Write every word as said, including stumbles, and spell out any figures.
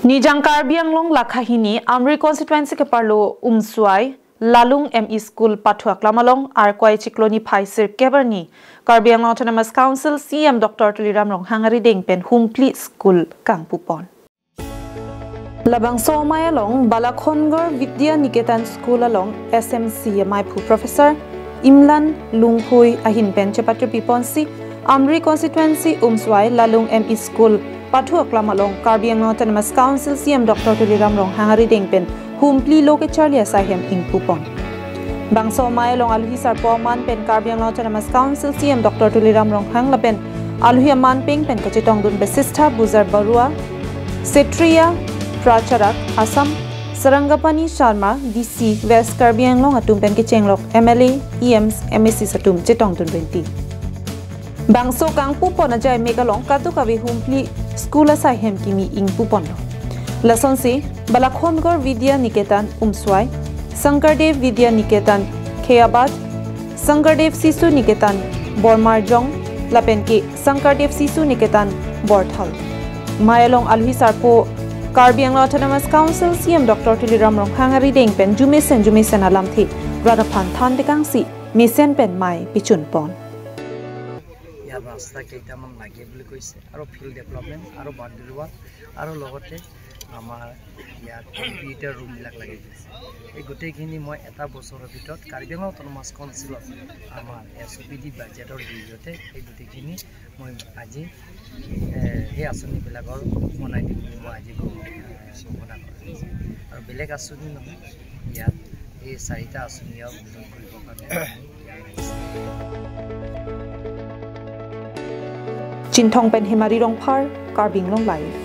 Nijang Karbi Anglong lakha hini Amri constituency keparlo Umswai Lalung M E School pathu aklam along Arkwai chiklo niphai sirkep arni Karbi Anglong Autonomous Council C E M Doctor Tuliram Ronghang arideng pen humpli school kangpupon. Labangso amei along Balakhongor Vidya Niketan School along S M C amaiphu Professor Imlan Lunghui ahin pen chepathupiponsi Amri constituency Umswai Lalung M E School pathu aklam along Karbi Anglong Autonomous Council C E M Doctor Tuliram Ronghang arideng pen humpli lo kecharli asai hem ingpupon. Bangso amei along aluhi sarpo aman pen Karbi Anglong Autonomous Council C E M Doctor Tuliram Ronghang lapen aluhi aman peng pen kachetongdun Besistha Bujar Barua, Kshetriya Pracharak Assam, Sarangapani Sharma D C West Karbi Anglong atum pen kechenglok M L A, E Ms, M A Cs atum chetongdun rinti. Bangso kangpupon ajai mek along kadokave humpli school asai hem kimi ingpuponlo. Lasonsi Balakhongor Vidya Niketan Umswai, Sankardev Vidya Niketan Kheabad, Sankardev Sishu Niketan Bormarjong lapen ke Sankardev Sishu Niketan Borthal. Amei along aluhi sarpo Karbi Anglong Autonomous Council C E M Doctor Tuliram Ronghang arideng pen jumesen jumesen alamthe rat aphan than tekangsi mesen pen amei pichunpon. ইয়াৰ ৰাস্তা কেইটামান লাগে বুলি কৈছে আৰু field development আৰু boundary wall আৰু লগতে আমাৰ ইয়াত কম্পিউটাৰ ৰুমবিলাক লাগি গৈছে। এই গোটেইখিনি মই এটা বছৰৰ ভিতৰত কাৰ্বি আংলং অট'নমাছ কাউন্সিলত আমাৰ এছ অ' পি ডি বাজেটৰ জৰিয়তে এই গোটেইখিনি মই আজি এ, সেই আঁচনিবিলাকৰ বনাই দিম বুলি মই আজি ঘোষণা কৰিছোঁ। আৰু বেলেগ আঁচনি নহয়, ইয়াত এই চাৰিটা আঁচনিয়ে উদ্বোধন কৰিবৰ কাৰণে আমি ইয়াত আহিছোঁ। Chinthong pen Hemari Rongphar, Karbi Anglong Live.